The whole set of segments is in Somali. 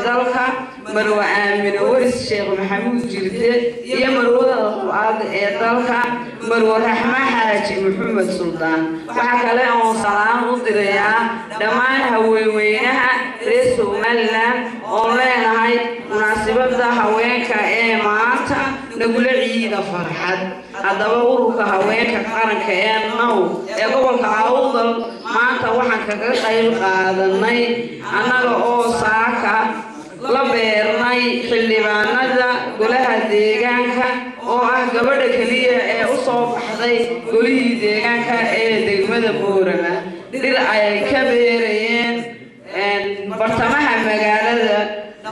Dalka Marwe Aamine Waris Sheekh Maxamuud Jirde iyo marwada labaad ee dalka, Marwe Raxma Xaaji Maxamed Suldaan. Waxaa kale oon salaam u dirayaa dhammaan haweenweynaha reer Somaliland oon leenahay munaasabada haweenka ee maanta nagula ciida farxad. Haddaba, ururka haweenka qaranka ee NOW ee gobolka Awdal maanta waxaan kaga qayb qaadanay, annaga oo saaka la beernay xildhibaanada golaha deegaanka, oo ah gabadha keliya ee u soo baxday golihii deegaanka ee degmada Boorama, dhir ay ka beerayeen bartamaha magaalada.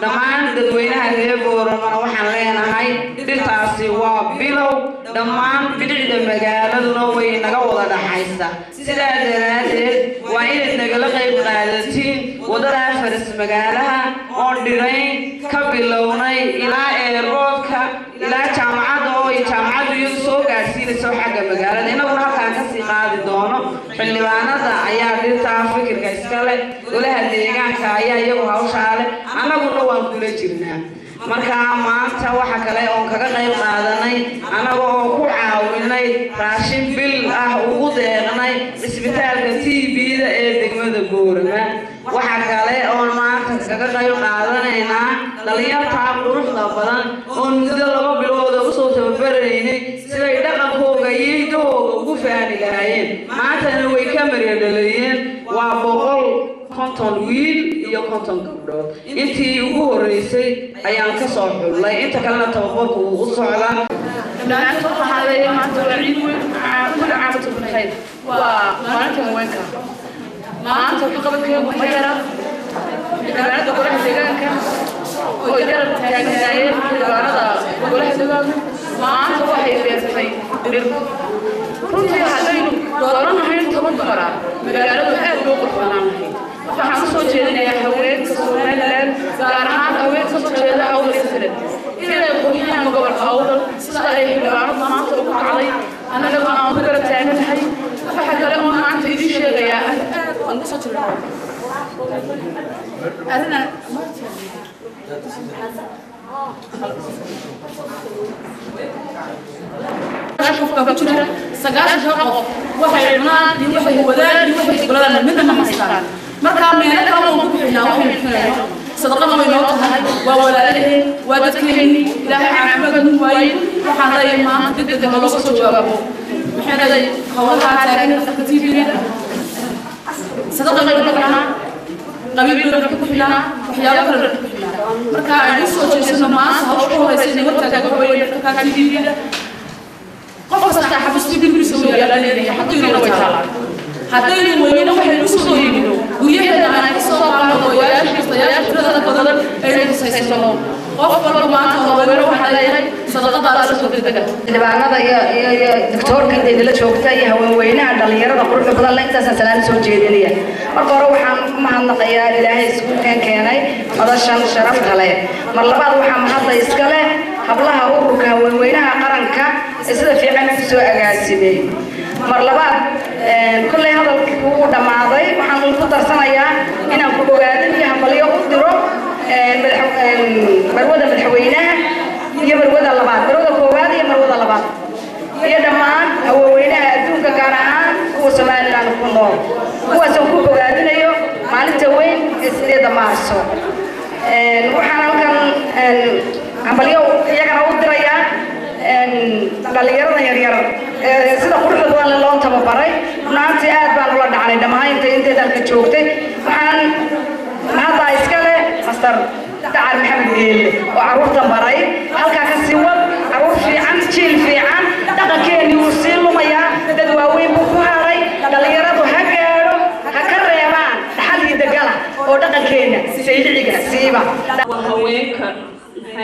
Dhammaan dadweynaha reer Booramana waxaan leenahay dhirtaasi waa bilow, dhammaan bilicda magaaladuna way naga wada dhaxaysa. Sidaa daraaddeed waa inaad nagala qayb qaadatiin waddadaa faras magaalaha oon dhirayn ka bilownay ilaa airportka, ilaa jaamacadda, oo ay jaamacaddu iyadu soo gaadhsiinayso xagga magaalada, innaguna halkaan kasii qaadi doono. Xildhibaanada ayaa dhirtaa fikirka iska leh, golaha deegaanka ayaa iyagu hawshaa leh, annaguna waan kula jirnaa. Markaa maanta waxa kale oon kaga qayb qaadanay, annaga oo ku caawinay raashin bil ah ugu deeqnay cisbitaalka TB-da ee degmada Boorama. Waxa kale oon maanta kaga qayb qaadanaynaa dhalinyartaa quruxda badan oon muddo 2 bilooda usoo tababaraynay siday dhaqankooga iyo hidahooga ugu fahmi lahaayeen. Maantana way ka maryadhaleeyeen. Waa 150 wiil iyo 50 gabdhood. Intii ugu horreysay ayaan ka soo xullay, inta kalena tababarku wuu u socdaa. Dhammaantood waxaa leeyahay maanta waa ciid weyn. كل عام وأنتم بخير. Waa maalinta haweenka. Maanta waxqabadkeegu ma yara. Xildhibaanada golaha deegaanka oo garab taagnaayeen xildhibaanada golaha deegaanka maanta waxay beertay dhir. Runtii haddaynu dooranahayn 10 dumar ah, magaaladu aad loo qurxoonaan lahayd. Waxaan usoo jeedinayaa haweenka Somaliland, gaar ahaan haweenka kasoo jeeda Awdal State, inay qurxiyaan gobolka Awdal sida ay xildhibaanadu maanta ugu kacday, annaguna aan ku garab taaganahay. Waxa kale oo maanta idiin sheegayaa Waan kusoo jirnaa arrin. Qof baa ku jira. 90 qof waxay cunaan iyo waxay wadaan iyo waxay goladaan midna ma haystaan. Markaa meelo kale oo ku bixinaa waxay bixinayno sadaqada way noo tahay. Waa walaalaheen, waa dadkeennii. Ilaahay caafimaad nu waayey. Waxaan leeyahay maanta degdeg looga soo jawaabo. Maxay leedahay howlaha taagan dadka TB-da? Sadaqa baynu bixinaa, qabiil baynu ku bixinaa, waxyaabo kale baynu ku bixinaa. Marka aynu soo jeesano maanta hawsha u horeysa inay hortaaga waxa weeye dadka TB-da. Qof kasta xafiiska gurigiisa uu yaalaa leeyahay, haddaynu way taalaa. Haddaynu weyno waxaynu usoo iibino guryaheena aan ka soo qaadno gooyaasha, bustayaasha tirada badan aynu husaysano. Qof walba maanta haweenno waxaa leeyahay sadaqadaada la soo degdega. Xildhibaanada iyo doctoorka intay nala joogta iyo haweenweynaha dhalinyarada quruxda badan la, intaasaan salaam soo jeedinaya. Marka hore waxaan ku mahadnaqayaa Ilaahay isku keenay madashan sharafta leh. Mar labaad waxaa mahadda iska leh hablaha ururka haweenweynaha qaranka ee sida fiican u soo agaasimay. Mar labaad, kolley hadalkii wuu dhammaaday, waxaan ku darsanayaa inaan ku bogaadin iyo hambalyo u diro marwada madaxweynaha iyo marwada labaad, marwada koowaad iyo marwada labaad, iyo dhammaan haweenweynaha adduunka, gaar ahaan kuwa Somaliland ku nool, kuwaasoo ku bogaadinayo maalinta weyn ee 8-da Maarso. Waxaan halkan hambalyo iyagana u dirayaa dhalinyarada yaryar sida quruxda badan loo tababaray. Runaantii aad baan ula dhacnay dhammaan intay dalka joogtay. Waxaan mahaddaa iska leh Master Dacar Maxamed Geelle oo carruurtan baray. Halkaa ka sii wad, carruur fiican, jiil fiican. Dhaqankeennii wuu sii lumayaa, dad waaweyn buu ku haray.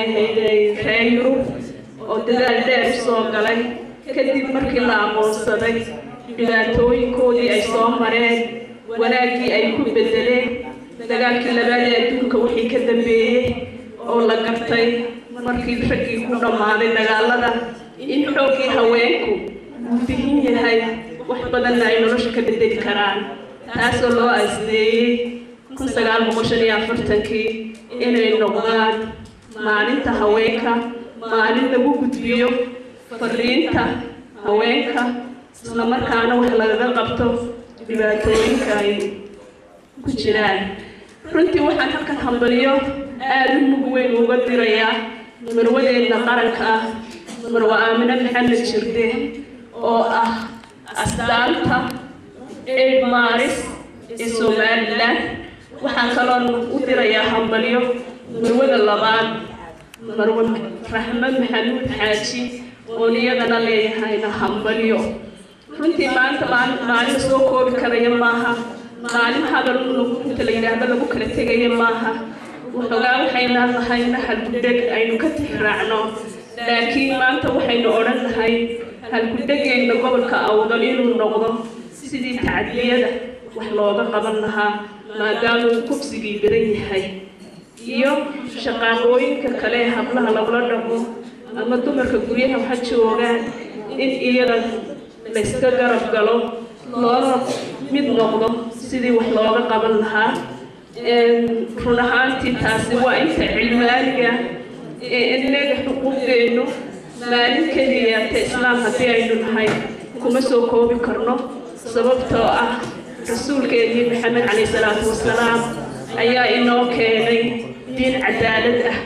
Maxay hayday reer Yurub oo dadaal dheer soo galay kadib markii la aqoonsaday dhibaatooyinkoodii ay soo mareen, wanaaggii ay ku bedeleen dagaalkii labaad ee adduunka wixii ka dambeeyey, oo la gartay markii raggii ku dhammaaday dagaalada in xooggii haweenku uu dihin yahay, wax badanna ay nolosha ka bedeli karaan, taasoo loo asneeyey 1945-kii inay noqdaan maalinta haweenka, maalin lagu gudbiyo fariinta haweenka, isla markaana wax lagaga qabto dhibaatooyinka ay ku jiraan. Runtii waxaan halkan hambaliyo aada u mug weyn uga dirayaa marwadeenna qaranka ah, Marwe Aamine Maxamed Jirde, oo ah astaanta 8 Maaris ee Somaliland. Waxaan kaloon u dirayaa hambalyo marwada labaad, Marwe Raxme Maxamuud Xaaji, oon iyadana leeyahayna hambalyo. Runtii maanta maalin soo koobi karaya maaha, maalin hadal inta la yidhaahdo lagu kala tegaya maaha. Waxoogaa waxayna lahayna halgudheg aynu ka tixraacno, laakiin maanta waxaynu odhan lahay halgudhegeenna gobolka Awdal inuu noqdo sidii tacdiyada wax looga qaban lahaa, maadaama uu kufsigii badan yahay iyo shaqaaqooyinka kale ee hablaha lagula dhaqmo ama dumarka guryaha waxa joogaan, in iyada layska garab galo loona mid noqdo sidii wax looga qaban lahaa. Run ahaantii taasi waa inta cilmaaniga ee innaga xuquuqdeennu maalin keliya ta islaam haddii aynu nahay kuma soo koobi karno, sababtoo ah rasuulkeennii Maxamed caleyhi salaatu wasalaam ayaa inoo keenay diin cadaalad ah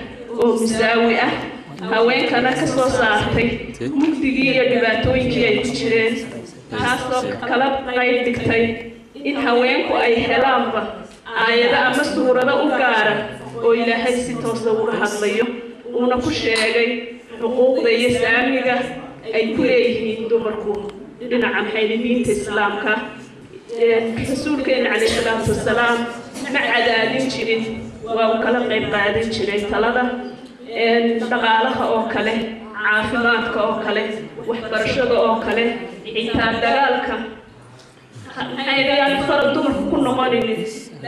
oo musaawi ah, haweenkana ka soo saartay mugdigii iyo dhibaatooyinkii ay ku jireen, taasoo kala qayb dhigtay in haweenku ay helaanba aayado ama suurado u gaara oo Ilaahay si toosa uga hadlayo, uuna ku sheegay xuquuqda iyo saamiga ay ku leeyihiin dumarku dhinaca maxayna diinta islaamka. Rasuulkeena caleyhi salaatu wasalaam ma cadaadin jirin, waa uu kala qayb qaadan jiray talada, dhaqaalaha oo kale, caafimaadka oo kale, waxbarashada oo kale, xitaa dagaalka. Maxay farad dumarku ku noqonaynin,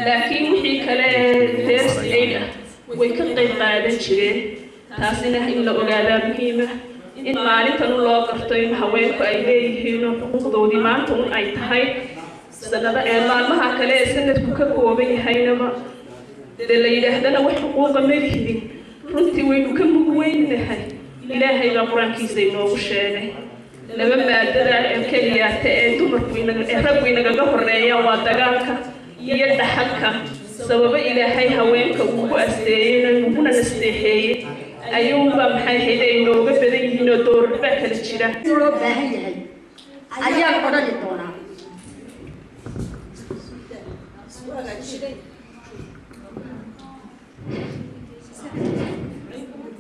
laakiin wixii kale ee first aid ah way ka qayb qaadan jireen. Taasina in la ogaadaa muhiima, in maalintan loo garto in haweenku ay leeyihiin oo xuquuqdoodii maanta un ay tahay. Sanada ee maalmaha kale ee sanadku ka kooban yahaynaba dee la yidhaahdana wax xuquuqa ma lihidin. Runtii waynu ka mug weynahay. Ilaahay baa qur-aankiisa inoogu sheegay laba maadada ee keliyaata ee dumarku ee raggu inagaga horeeyaan waa dagaalka iyo dhaxalka. Sababo Ilaahay haweenka ugu asteeyeyna uguna nasteexeeyey ayuunbaa maxay hayde inooga badan yihiin oo doorar baa kala jira. Loo baahan yahay ayaan odhani doonaa.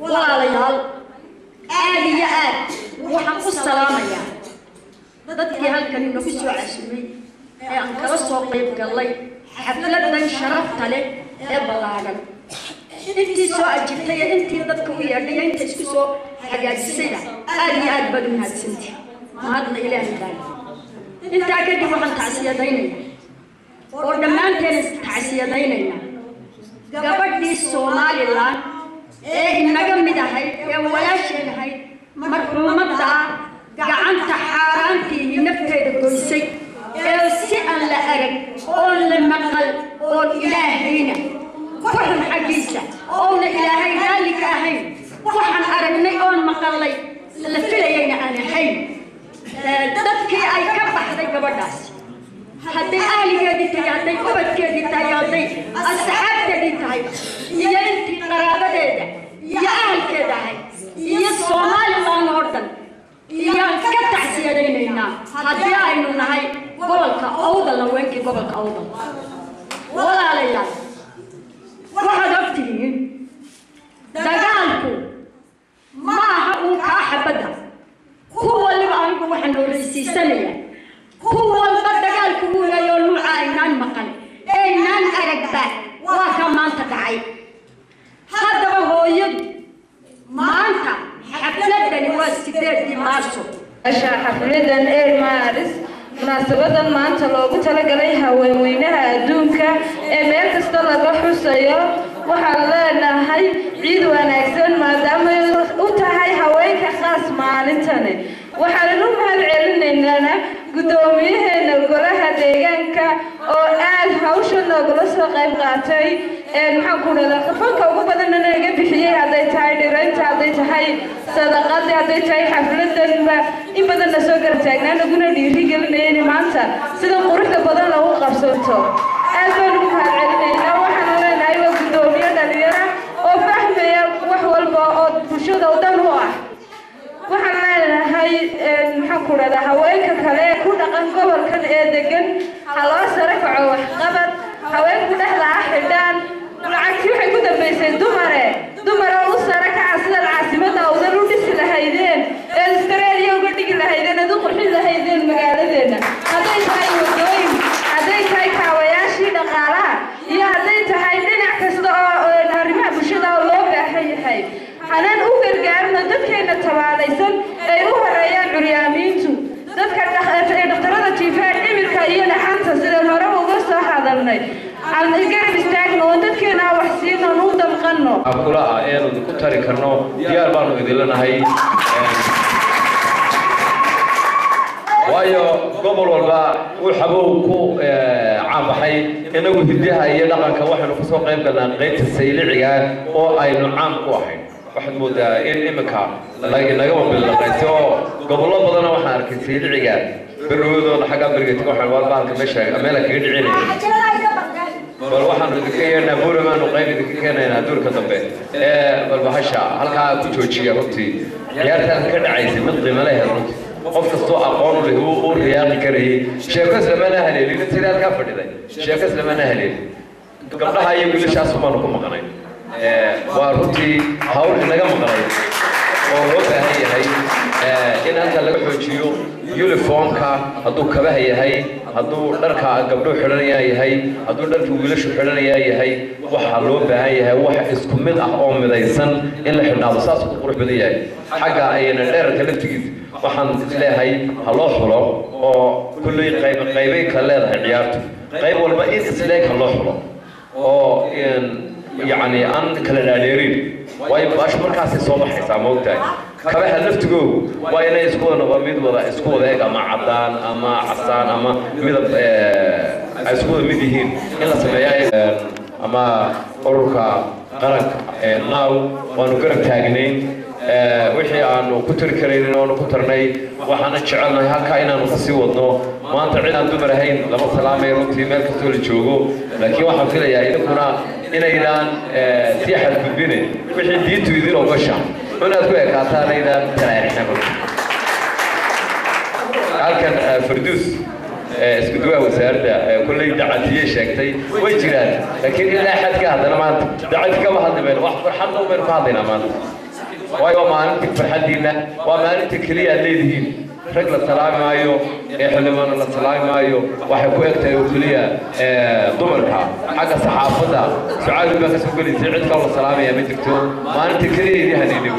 Walaalayaal, aad iyo aad waxaan u salaamayaa dadkii halkan inagu soo casumay ee aan kala soo qayb gallay xafladan sharafta leh ee ballaadhan, intii soo ajibtay iyo intii dadka u yeedhay iyo inta isku soo hagaajisayba, aad iyo aad baad u mahadsantihi. Mahadna Ilaahay baa. Intaa kadib waxaan tacsiyadaynaya oo dhammaanteen tacsiyadaynayna gabadhii Somaliland ee inaga mid ahayd ee walaasheen ahayd, marxuumadda gacanta xaaraantiihi nafteeda goysay ee si aan la arag oon la maqal oon Ilaahayna ku xun xaggiisa oona Ilaahay raalli ka ahayn, waxaan aragnay oon maqalay la filayayna aan ahayn. Dadkii ay ka baxday gabadhaas, hadday ahligeedii tahay, hadday ubadkeedii tahay, hadday asxaabteedii tahay, iyo intii qaraabadeeda iyo ahalkeeda ahayd iyo Somaliland oo dhan iyaan ka tacsiyadaynaynaa haddii aynu nahay gobolka Awdal, haweenkii gobolka Awdal. Walaalayaal, waxaad ogtihiin dagaalku ma aha uun kaa xabadda ku waliba. Anigu waxaan horreysiisanaya ku walba dagaalku uu yahay oo nuuca aynaan maqal aynaan aragba waa ka maanta dhacay. Haddaba hooyadu Munaasabadan maanta loogu talagalay haweenweynaha adduunka ee meel kasta laga xusayo, waxaan leenahay ciid wanaagsan, maadaama u tahay haweenka khaas maalintani. Waxaan u mahad celinaynaa guddoomiyaheena golaha deegaanka oo aad hawsha noogala soo qayb qaatay, maxaan ku dhahdaa, qafanka ugu badanna naga bixiyey, hadday tahay dhiraynta, hadday tahay sadaqadii, hadday tahay xafladanba in badanna soo garab taagnaa, naguna dhiirigelinaya in maanta sida quruxda badan lagu qabsanto. Aad baan ugu mahad celinaynaa. Waxaanu leenahay waa guddoomiye dhalinyara oo fahmaya wax walba oo bulshada oo dhan u ah. Waxaan leenahay, maxaan ku dhahdaa, haweenka kale ee ku dhaqan gobolkan ee degan ha loo sare kaco waxqabad. Haweenku dhexda ah xidhaan lacagtii waxay ku dambaysay dumare, dumar oo u sare kaca sidaad caasimada Awdal u dhisi lahaydeen, ee Australia uga dhigi lahaydeen, eed u qurxin lahaydeen magaaladeena, hadday tahay wadooyin, hadday tahay kaawayaashii dhaqaalaha, iyo hadday tahay dhinac kasta oo arrimaha bulshada oo loo baahan yahay. Hanaan u gargaarno dadkeena tabaalaysan ay u horeeyaan curyaamiintu, dadka dhakhtarada jiifaan, dhimirka iyo dhaxanta, sidaan horeba uga soo hadalnay. Aan garab istaagno oo dadkeena wax siino, u damqanno. Kula ah eenu idinku tari karno, diyaar baanu idinla nahay, waayo gobol walba uu xabow ku caanbaxay. Inagu hiddaha iyo dhaqanka waxaynu kasoo qayb galnaa qaybta sayliciga oo aynu caan ku ahayn. Waxaad moodaa in iminka nagaba bilaqaysa oo gobollo badana waxaan arkay sayliciga berwoodooda xaggaa bergetiga. Waxaan waar bahalka meesha meela kaga dhicinaya, bal waxaanu idinka yeedhnaa buuramaanu qayb idinka keenaynaa duurka dambe. Bal bahasha halkaa ku joojiya. Runtii ciyaarta halka ka dhacaysay mid qiimo leh, runtii qof kastoo aqoon u leh uu riyaaqi karayay. Sheeko islamana haleelin intii halkaa fadhiday, sheeko islamana haleelin. Gabdhaha iyo wiilashaas baanu ku maqnay. Waa runtii hawl inaga maqnay oo loo baahan yahay in halka laga xoojiyo uniformka, hadduu kabaha yahay, hadduu dharka gabdhuhu xidhanayaa yahay, hadduu dharka wiilashu xidhanayaa yahay. Waxaa loo baahan yahay wax isku mid ah oo midaysan in la xidhnaado, saas ku qurux badan yahay. Xagga ayna dherarka laftigiisa waxaan isleeyahay ha loo xulo, oo kulley qayb qaybay ka leedahay ciyaartu, qayb walba in isleeg ha loo xulo oo yacni aan kala dhaadheerin, waayo baashu markaasay soo baxaysaa, maogtahay? Kabaha laftigoogu waa inay isku wada noqon mid wada isku wada eg, ama caddaan ama casaan ama midab ay isku wada mid yihiin in la sameeya. Ama ururka qaranka naaw waanu garab taagnayn, wixii aanu ku tari karaynin waanu ku tarnay, waxaana jecelnahay halkaa inaanu kasii wadno. Maanta cid aan dumar ahayn lama salaamay runtii meel kastoo la joogo, laakiin waxaan filayaa idinkuna inaydaan sii xadgudbine, wixii diintu idin ogosha inaad ku ekaataan, aydaan talaarixin. Halkan Farduus, isku duwaha wasaaradda, kolley dacatiyey sheegtay way jiraan, laakiin ilaa xadka haddana maanta dacati kama hadli mayno, wax farxadna baynu ka hadlaynaa maanta, waayo waa maalinta farxaddiinna, waa maalinta keliya aad leedihiin. Rag la salaami maayo, ee xildhibaano la salaami maayo, waxay ku eg tahay oo keliya dumarka. Xagga saxaafadda sucaadi baa kasoo gelaysay, cid kaloo la salaamaya ma jirto, maalinta keliya idin hanayna.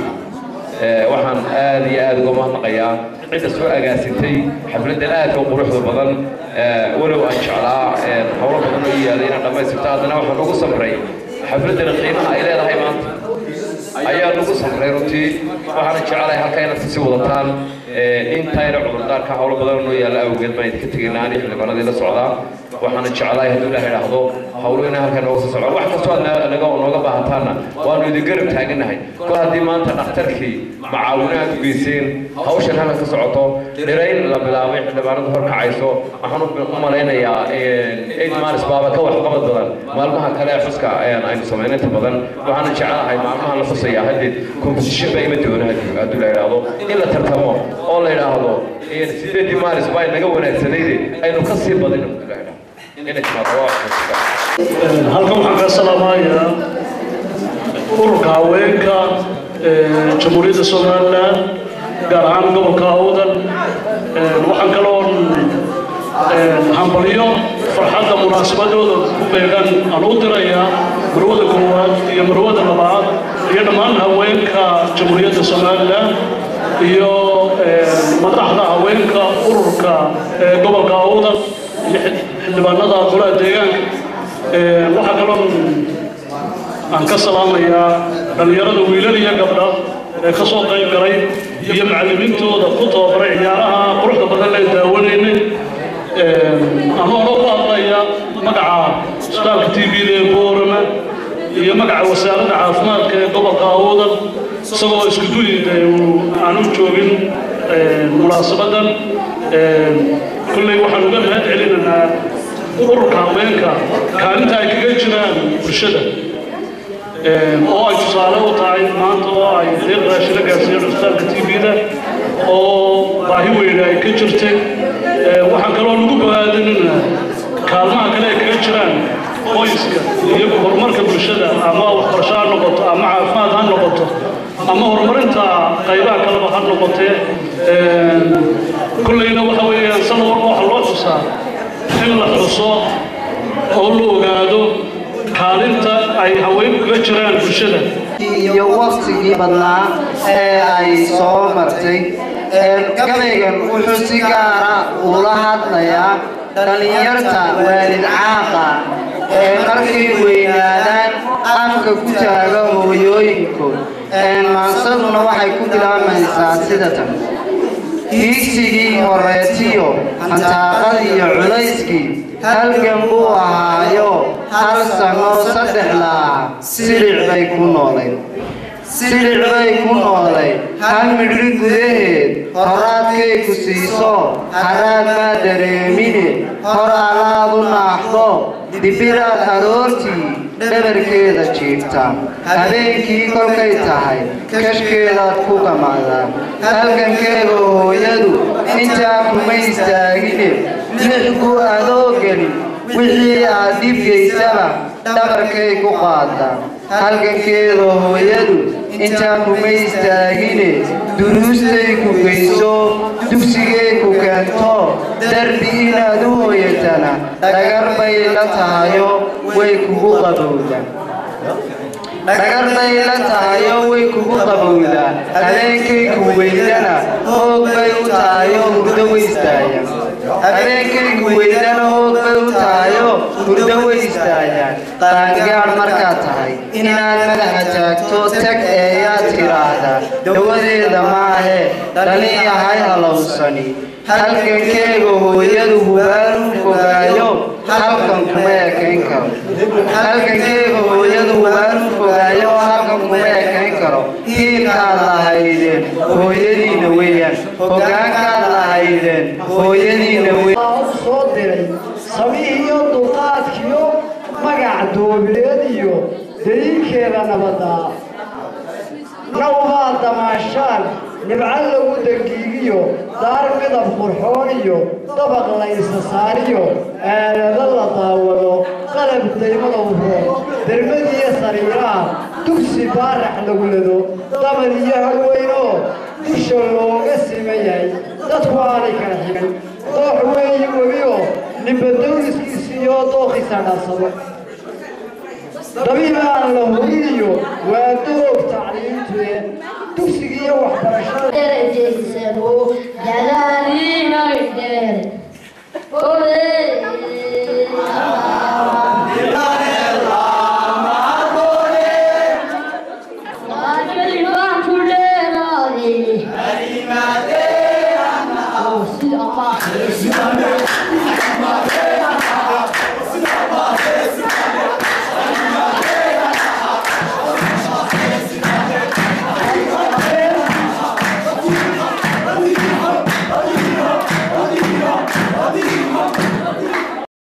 Waxaan aad iyo aad uga mahadnaqayaa cidda soo agaasintay xafladdan aadka u quruxda badan. Walow aan jeclaa howlo badan oo ii yaalay inaan dhammaystirto, haddana waxaan ugu samray xafladdan qiimaha ay leedahay maanta ayaa ugu samray runtii. Waxaana jecelahay halkaa inaad kasii wadataan intayna cudurdaarka howlo badan noo yaalla awgeed baan idinka tegaynaa ani xildhibaanadii la socdaa. Waxaana jecelahay hadduu Ilaah idhaahdo howlo inay halkaa nooga soo socdaan. Wax kastoo aad naga nooga baahataanna waanu idin garab taaganahay. Kol haddii maanta dhakhtarkii macaawino aad u geyseen, hawshan halkan ka socoto, dhirayn la bilaabay, xildhibaanadu horkacayso, waxaan u malaynayaa 8 Maaris baaba ka waxqabad badan maalmaha kale ee xuska aynu samaynay inta badan. Waxaana jecelahay maalmaha la xusayaa haddeed competition baa ima doona hadduu la idhaahdo in la tartamo oo la idhaahdo 8-dii Maaris baa naga wanaagsanayde aynu ka sii badino, hadduu la idhaahdo inay timaado waa wax. Halkan waxaan ka salaamayaa ururka haweenka Jamhuuriyadda Somaliland, gaar ahaan gobolka Awdal. Waxaan kaloon hambalyo farxadda munaasabadooda ku beegan aan u dirayaa marwada koowaad iyo marwada labaad iyo dhammaan haweenka Jamhuuriyadda Somaliland iyo Madaxda haweenka ururka gobolka Awdal iyo xildhibaanada golaha deegaanka. Waxaa kaloo aan ka salaamayaa dhallinyarada wiilal iyo gabdha ee ka soo qayb galay iyo macallimiintooda ku tababaray ciyaaraha quruxda badan leen daawanaynay. Anoo ku hadlaya magaca isbitaalka TB-da ee Boorama iyo magaca wasaaradda caafimaadka ee gobolka Awdal, isagoo isku duyida aanu joogin munaasabadan, kolley waxaan uga mahad celinaynaa ururka haweenka kaalinta ay kaga jiraan bulshada, oo ay tusaale u tahay maanta oo ay deeq raashina gaarsiiyeen cusbitaalka TB-da oo baahi weyne ay ka jirtay. Waxaan kaloo lagu bogaadinaynaa kaalmaha kale ay kaga jiraan qoyska iyo horumarka bulshada, ama waxbarasho ha noqoto, ama caafimaad ha noqoto, ama horumarinta qaybaha kaleba ha noqotee. Kolleyna waxa weeyaan sanad walba waxa loo xusaa in la xuso oo la ogaado kaalinta ay haweenku kaga jiraan bulshada iyo waqtigii badnaa ee ay soo martay. Gabaygan wuxuu si gaara ula hadlayaa dhallinyarta waalid caaqa ee markay weynaadaan afka ku taaga hooyooyinkood. Maansaduna waxay ku bilaabmaysaa sida tan: hiigsigii horeetiyo hantaaqadiiyo culayskii halgan buu ahaayo, hal sano saddex laa silic bay ku noolayd, silic bay ku noolay. Hal midhi gudaheed horaadkay ku siiso, haraad maa dareemine, hor alaadu naaxdo, dibiraad aroortii dhabarkeeda jiifta, habeenkii kolkay tahay kashkeedaad ku gamaadaa. Halgankeega hooyadu intaa kuma istaagine, lix ku adoo gelin wixii aad dhibgaysaba dhabarkay ku qaadaa. Halgankeeda hooyadu intaa kuma istaagine, duruustay ku geyso, dugsigay ku keento, darbi inaad u hooyatana dhagar bay la tahayo way kugu qabowdaa, dhagar bay la tahayo way kugu qabowdaa. Habeenkay ku weydana hoog bay u tahayo hurdo way istaayaan, habeenkay ku weydana hoog bay u tahayo hurdo way istaayaan. Qaangaadh markaad tahay inaad madaxa taagto tag eeyaad tiraahdaa dawadeeda maahee dhalin yahay halowsani. Halgankeega hooyadu hubaaluu fogaayo halkan kuma ekayn karo, halgankeega hooyadu hubaaluu fogaayo halkan kuma ekayn karo. Hiilkaad lahaydeen hooyadiina weeyaan, hoggaankaad lahaydeen hooyadiina weeyaan. Soo diray samihiyo dulqaadkiyo magac doobileed iyo daliilkeeda nabadaa, nawbaa damaashaan nibco lagu dangiigiyo, daar midab qurxoon iyo dabaq la isa saariyo, aalado la daawado, qalab daymada uroon, dermadiyo sariiraha, dugsi baarax lagu lado, dabar iyo harweynoo dusha looga siman yahay, dadku aanay kala xigan, doox weeyi webioo ninba dawliskiisiiyo dooqiisa dhaafsado, dabiib aan la huriniyo waa doog tacliintuye dugsigiiyo waxbarashada.